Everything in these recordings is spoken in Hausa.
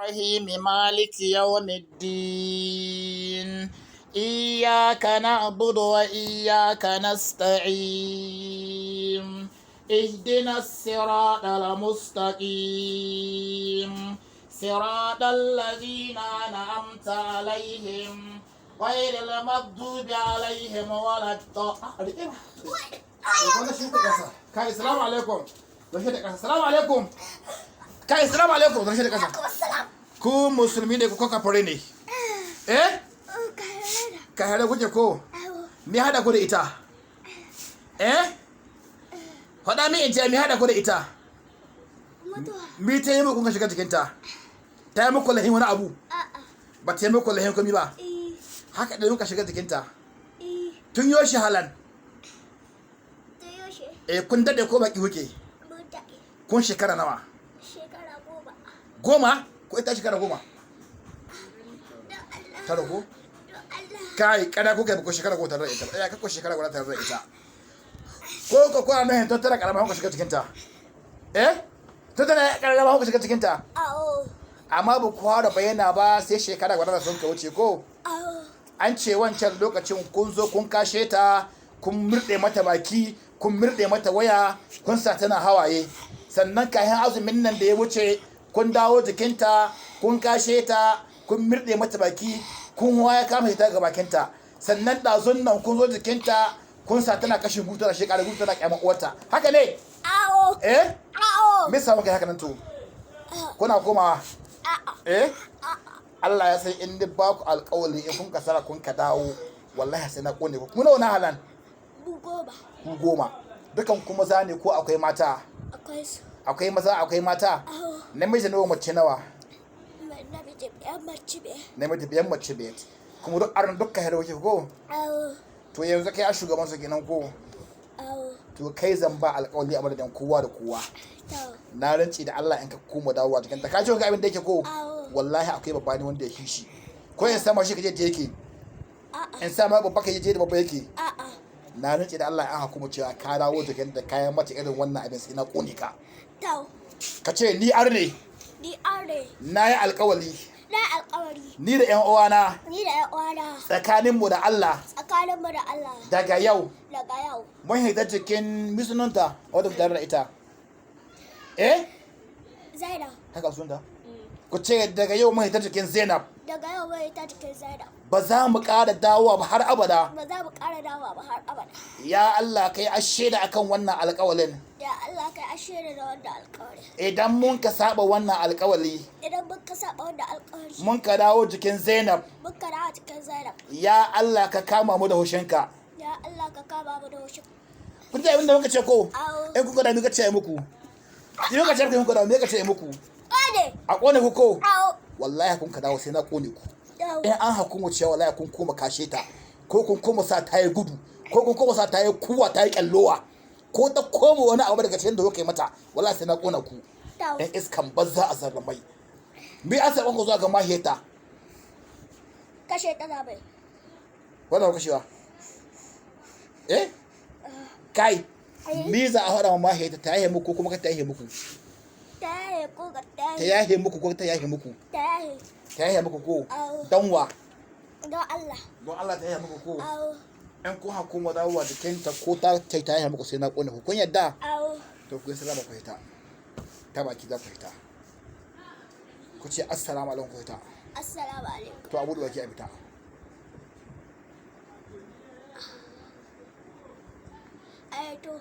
الرحيم مالك يوم الدين إياك نعبد وإياك نستعين اهدنا الصراط المستقيم صراط الذين أنعمت عليهم غير المغضوب عليهم ولا الضالين. Kai, salamu alaikum. Salamu alaikum. Kai, salamu alaikum. Zashe da kasa. Ku musulmi ne ko kafare ne? Eh? Ka hare kuke ko? Me hada ku da ita? Eh? Faɗa min in ce me hada ku da ita? Me ta yi muku kun shiga jikinta? Ta yi muku lahin wani abu? Ba ta yi muku lahin komi ba? Haka da muka shiga jikinta? Tun yoshi halan? Eh, kun dade ko baki kuke? Kun shekara nawa? Shekara 10. 10? Ko ita shekara 10? Tara ko? Kai, kada kuka ko shekara 10 tare da ita. Eh, kako shekara 10 tare da ita. Ko ko ko nan to tara karama kuka shiga cikin ta. Eh? To tara karama kuka shiga cikin ta. Awo. Amma ba ku fara bayyana ba sai shekara 10 da sun ka wuce ko? Awo. An ce wancan lokacin kun zo kun kashe ta, kun murɗe mata baki, kun murɗe mata waya, kun sa tana hawaye. Sannan kayan azumin nan da ya wuce, kun dawo jikinta, kun kashe ta, kun murɗe mata baki, kun waya kama ta ga bakinta. Sannan ɗazun nan kun zo jikinta, kun sa tana kashin gutu, tana shekara gutu, tana kyamar uwarta. Haka ne? Awo. Eh? Awo. Me yasa muka yi haka nan to? Kuna komawa? Eh? Allah ya san in dai ba ku alƙawari in kun kasara kun ka dawo, wallahi sai na kone ku. Kuna wani halan? Bu 10. Ku 10. Dukan ku maza ne ko akwai mata? Akwai su. Akwai maza akwai mata? Awo. Namiji nawa mace nawa? Namiji 5 mace 5. Namiji 5 mace 5. Kuma duk aron dukkan hira kuke ko? Awo. To yanzu kai a shugaban su kenan ko? Awo. To kai zan ba alƙawari a madadin kowa da kowa. To. Na rantsi da Allah in ka koma dawowa jikin ta. Ka ji wani abin da yake ko? Awo. Wallahi akwai babba ne wanda ya kishi. Ko in sama shi kaje je yake? A'a. In sama babba kaje je da babba yake? A'a. Na rantsi da Allah an hukuma cewa ka dawo jikin da kayan mata irin wannan abin sai na kone ka. To. Ka ce ni arne. Ni arne. Na yi alƙawari. Na alƙawari. Ni da ƴan uwana. Ni da ƴan uwana. Tsakaninmu da Allah. Tsakaninmu da Allah. Daga yau. Daga yau. Mun hita cikin misununta wadda ku tare da ita. Eh? Zainab. Haka sunanta? Ku ce daga yau mun hita cikin Zainab. Daga yau mun hita cikin Zainab. Ba za mu ƙara dawowa ba har abada. Ba za mu ƙara dawowa ba har abada. Ya Allah kai ashe da akan wannan alƙawalin. Ya Allah kai ashe da wannan alƙawari. Idan mun ka saba wannan alƙawali. Idan mun ka saba wannan alƙawari. Mun ka dawo jikin Zainab. Mun ka dawo jikin Zainab. Ya Allah ka kama mu da hushinka. Ya Allah ka kama mu da hushinka. Kun ji abin da muka ce ko? Awo. In kuka da muka ce muku. In kuka ce muku da muka ce muku. Ƙone. A ƙone ku ko? Awo. Wallahi kun ka dawo sai na ƙone ku. Dawo. In an hukumu cewa wallahi kun koma kashe ta, ko kun koma sa ta yi gudu, ko kun koma sa ta yi kuwa ta yi kyallowa, ko ta koma wani abu daga cikin da kuka yi mata, wallahi sai na ƙona ku. Dawo. In iskan banza a zarramai. Me an saɓa ku zuwa ga mahiyarta? Kashe ta zabai. Wannan kashewa. Eh? Kai, me za a faɗa ma mahiyarta ta yahe muku ko kuma ka ta yahe muku? Ta yahe ko ka ta Ta yahe. yahe muku ko ta yahe muku? Ta yahe. Ta yahe muku ko? Awo. Don wa? Don Allah. Don Allah ta yahe muku ko? Awo. In kun hakuma dawowa jikinta ko ta ta yahe muku sai na ƙone ku. Kun yadda? Awo. To ku yi sallama ku hita. Ta baki za ku hita. Ku ce assalamu alaikum ku hita. Assalamu alaikum. To a buɗe baki a fita. Ai to.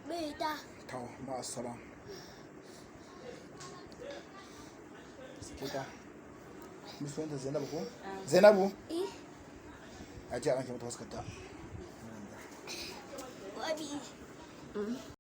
Bai ta. To ma'assalam. Sake ta. Musulunta Zainabu ko? Zainabu? Eh. A ce an wanke mata fuskarta. Wabi.